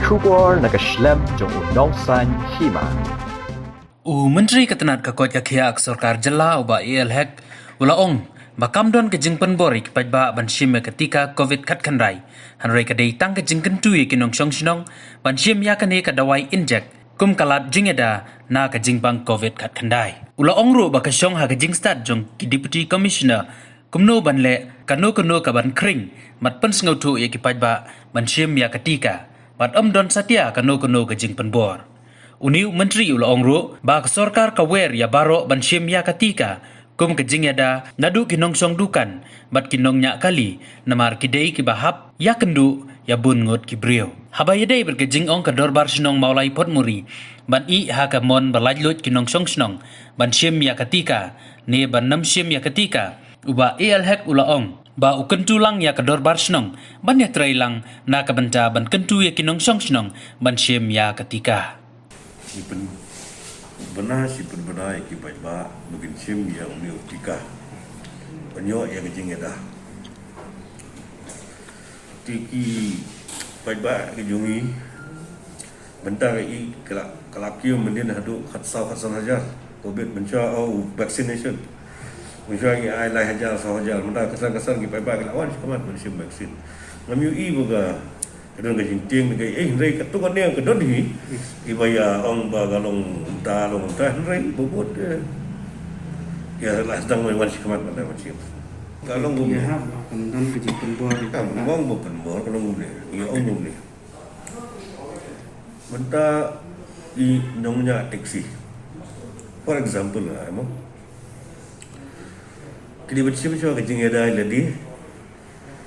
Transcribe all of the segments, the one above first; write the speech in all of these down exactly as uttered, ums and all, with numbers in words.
Khubor na ka shlem jong u nongsan hima. U Myntri ka tnat ka koit ka khiah ka sorkar jylla u Bah A L Hek u la ong ba kam don ka jingpynbor ïa ki paidbah ban shim ïa ka tika covid khatkhyndai. Hynrei ka dei tang ka jingkyntu ïa ki nongshong shnong ban shim ïa kane ka dawai injek kum ka lad jingïada na ka jingpang covid khatkhyndai. U la ong ruh ba ka shong ha ka jingstad jong ki Deputy Commissioner kumno ban leh kano kano ka ban khring bad pynsngewthuh ïa ki paidbah ban shim ïa ka tika bad ym don satia kano kano ka jingpynbor. Une u Myntri u la ong ruh ba ka sorkar ka wer ïa baroh ban shim ïa ka tika kum ka jingïada naduh ki nongshong dukan bad ki nongñiah kali, namar ki dei kiba hap ïakynduh ïa bun ngut ki briew. Haba ïadei bad ka jingong ka Dorbar Shnong Mawlai Port Mori ban ïeh ha ka mon ba laitluid ki nongshong shnong ban shim ïa ka tika ne ban nym shim ïa ka tika, u Bah A L Hek u la ong ba u kyntu lang ïa ka Dorbar Shnong ban ïatrei lang na ka bynta ban kyntu ïa ki nongshong shnong ban shim ïa ka tika. Shi pynbna, shi pynbna ïa ki paidbah ba kin shim ïa une u tika ban ïoh ïa ka jingïada. Te ki paidbah ki jong ngi, mynta ka i ka la, ka la kiew mynnin haduh khatsaw khatsan hajar covid, mynshuwa, oh, vaccination. Mynshuwa ngi ai lai hajar, saw hajar, mynta khatsan khatsan ki paidbah ki la wan shakhmat ban shim vaccine. Ngam ïohi ba ka ka don ka jingtieng ka, eh, hynrei katto katne ka don hi. Iba ïa ong ba ka long mynta, long mynta, hynrei ba bud, eh, ïa la sdang ban wan shakhmat ban wan shim. Ka long kumne. Ïa hap ba kan don ka jingpynbor. Ka long ba pynbor, ka long kumne. Ïa ong kumne. Mynta i nongñiah taxi, for example, ah, mo, ki dei ban shim shuwa ka jingïada ïa lade,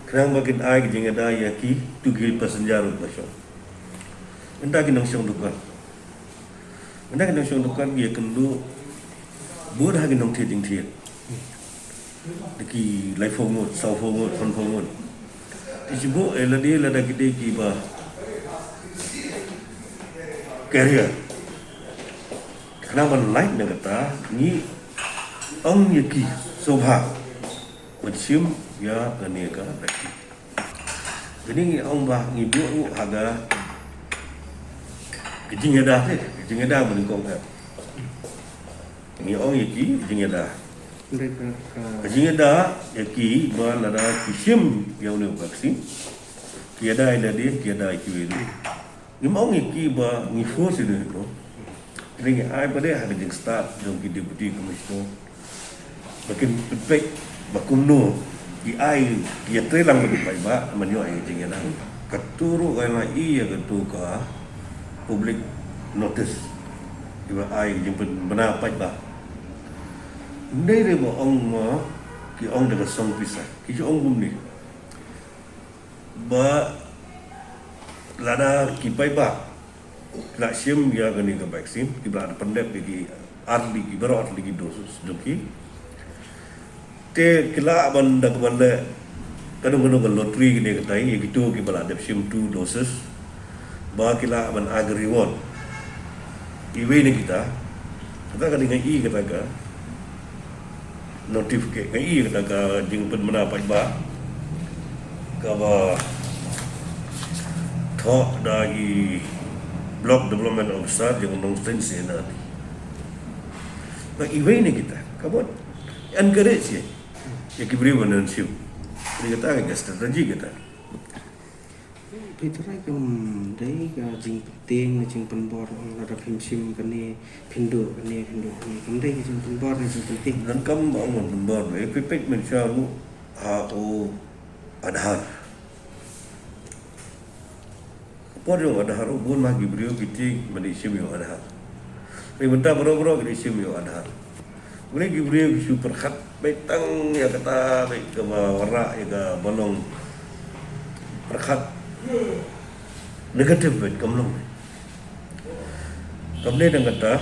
khnang ba kin ai ka jingïada ïa kito ki passenger ruh ba shong. Mynta ki nongshong dukan, mynta ki nongshong dukan ki ïakynduh bun ha ki nongthied jingthied. Da ki laiphew ngut, sawphew ngut, sanphew ngut. Te shu buh ïa lade lada ki dei kiba carrier. Khnang ban lait na kata ngi ong ïa ki sngewbha ban shim ïa kane ka vaccine. Kane ngi ong ba ngi buh ruh ha ka, ka jingïada te, ka jingïada ba nyngkong te. Ngi ong ïa ki jingïada. Ka jingïada ïa ki ba lada ki shim ïa une u vaccine, ki ïada ïa lade, ki ïada ïa kiwei ruh. Ngim ong ïa ki ba ngi force ïa lade ruh. Te ngi ai pat de ha ka jingstad jong ki Deputy Commissioner ba kin peit ba kumno ki ai, ki ïatrei lang bad ki paidbah ban ïoh ïa ka jingïada. Kato ruh ka la i ïa kato ka public notice kiba ai ka jingpynbna paidbah. Ym dei re ba ong ma ki ong da ka song pisa, ki ju ong kumne. Ba lada ki paidbah ki la shim ïa kane ka vaccine, kiba la pyndep ïa ki ar tylli ki, baroh ar tylli ki doses jong ki. Te ki lah ban da kaba leh kano kano ka lottery kane katai ïa kito kiba la dep shim two doses, ba ki lah ban ai ka reward. Iwei na kita, kata ka dei nga i kata ka notificate, nga i kata ka jingpynbna paidbah kaba thoh da ki Block Development Officer jong Nongstoiñ C N R D. Ba iwei na kita, ka bot encourage ïa, ïa ki briew ban shim. Dei kata ka strategy kata. Phi trai kam dei ka jingpyntieng ne jingpynbor, ong lada phim shim kane phin duh kane, phin duh kane, kam dei ka jingpynbor ne jingpyntieng. Donkam ba ong ban pynbor, eh, phi peit mynshuwa ruh ha u Aadhaar. Ka por jong u Aadhaar ruh bun ma ki briew ki tieng ban ïa shim ïa u Aadhaar. Hynrei mynta baroh baroh ki dei shim ïa u Aadhaar. Balei ki briew ki shu pyrkhat beit tang ïa kata, beit kaba wanrah ïa kaba long pyrkhat negative beit, kam long. Kam dei tang kata,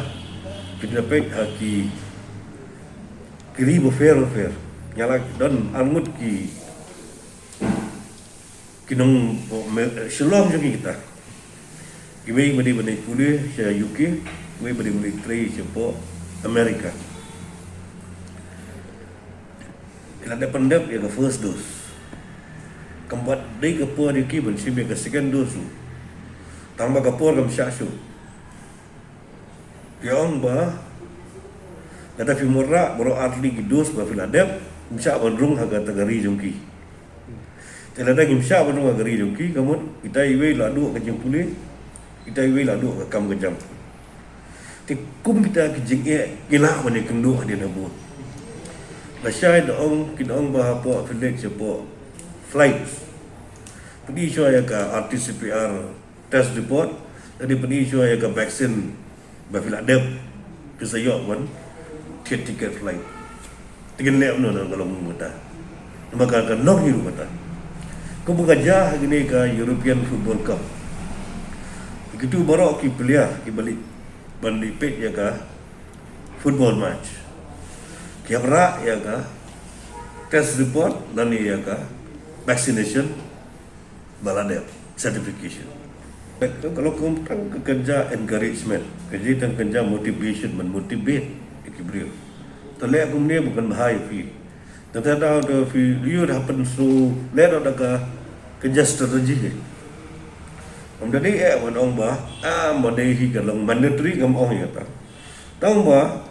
phin da peit ha ki, ki ri bapher bapher. Nga la don ar ngut ki ki nong, oh, me, Shillong jong ngi kita. Kiwei ba dei ban ïa pule sha U K, kiwei ba dei ban ïa trei shapoh America. Ki la dep pyndep ïa ka first dose. Kam pat dei ka por ïa ki ban shim ïa ka second dose ruh. Tang ba ka por kam shah shuh. Ki ong ba lada phi mut rah baroh ar tylli ki dose ba phi la dep, ym shah ban rung ha kata ka ri jong ki. Te lada ngim shah ban rung ha ka ri jong ki, ka mut kita iwei la duh ka jingpule, kita iwei la duh ka kam ka jam. Te kum kita ki jingeh ki lah ban ïakynduh hadien ha booth. Lashai da ong, kin ong ba hapoh village, hapoh flight, pyni shuwa ïa ka R T C P R test report, lane pyni shuwa ïa ka vaccine ba phi la dep, phi sa ïoh ban thied tiket flight. Te kin leh kumno na ka long kumta? Namar ka, ka long hi ruh kata. Kumba ka jia ha kine ka European Football Cup, kitu baroh ki player kiba leit ban leit peit ïa ka football match, ki hap rah ïa ka test report lane ïa ka vaccination ba la dep, certification. Ka long kum tang ka kynja encouragement, ka jia tang kynja motivation, ban motivate ïa ki briew. To leh kumne ba kan bha ïa phi. Tang ta daw to phi ïoh da pynshai leh da ka kynja strategy hi. Ym da dei eh ban ong ba, ah, ym da dei hi ka long mandatory, ngam ong ïa kata. Tang ba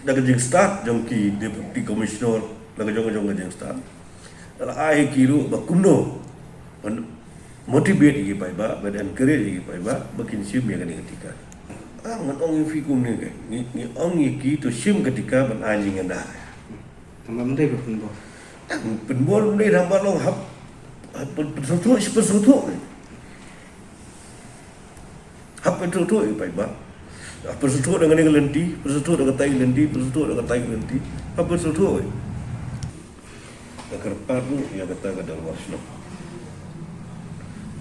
da ka jingstad jong ki deputy commissioner, da ka jong jong ka jingstad, la ai ki ruh ba kumno ban motivate ïa ki paidbah, ban encourage ïa ki paidbah ba kin shim ïa kane ka tika. Ah, ngan ong ïa phi kumne, ka ngi, ngi ong ïa ki to shim ka tika ban ai jingïada. Tang ba ym dei ba pynbor. Ah, pynbor ym dei, tang ba long hap, hap pyn-, pynsngewthuh, pynsngewthuh. Hap pynsngewthuh ïa ki paidbah. Hap pynsngewthuh da kane ka lynti, pynsngewthuh da katai ka lynti, pynsngewthuh da katai ka lynti. Hap pynsngewthuh. Nga kyrpad ruh ïa kata ka dorbar shnong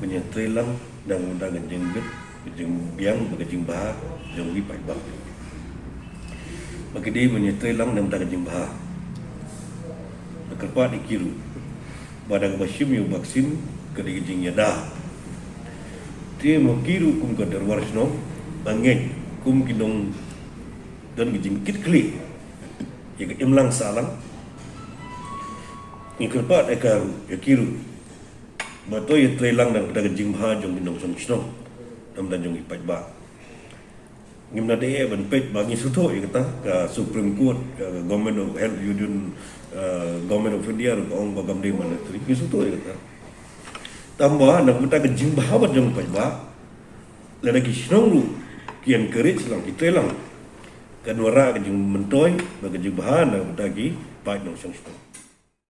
ban ïatreilang na ka bynta ka jingbit, ka jingbiang bad ka jingbha jong ki paidbah. Ba ki dei ban ïatreilang na ka bynta ka jingbha. Nga kyrpad ïa ki ruh ba da kaba shim ïa u vaccine ka dei ka jingïada. Te ma ki ruh kum ka dorbar shnong, nga ngeit kum ki nongdon ka jingkitkhlieh ïa ka imlang sahlang, ngi kyrpad ïa ka ruh, ïa ki ruh ba to ïatreilang na ka bynta ka jingbha jong ki nongshong shnong, na ka bynta jong ki paidbah. Ngim da dei eh ban peit ba ngi sngewthuh ïa kata, ka Supreme Court, ka Government of Health Union, eh, Government of India ruh ka ong ba kam dei mandatory, ngi sngewthuh ïa kata. Tang ba na ka bynta ka jingbha bad jong paidbah, lada ki shnong ruh ki encourage lang, ki treilang, kan wanrah ka jingmyntoi bad ka jingbha na ka bynta ki paid nongshong shnong.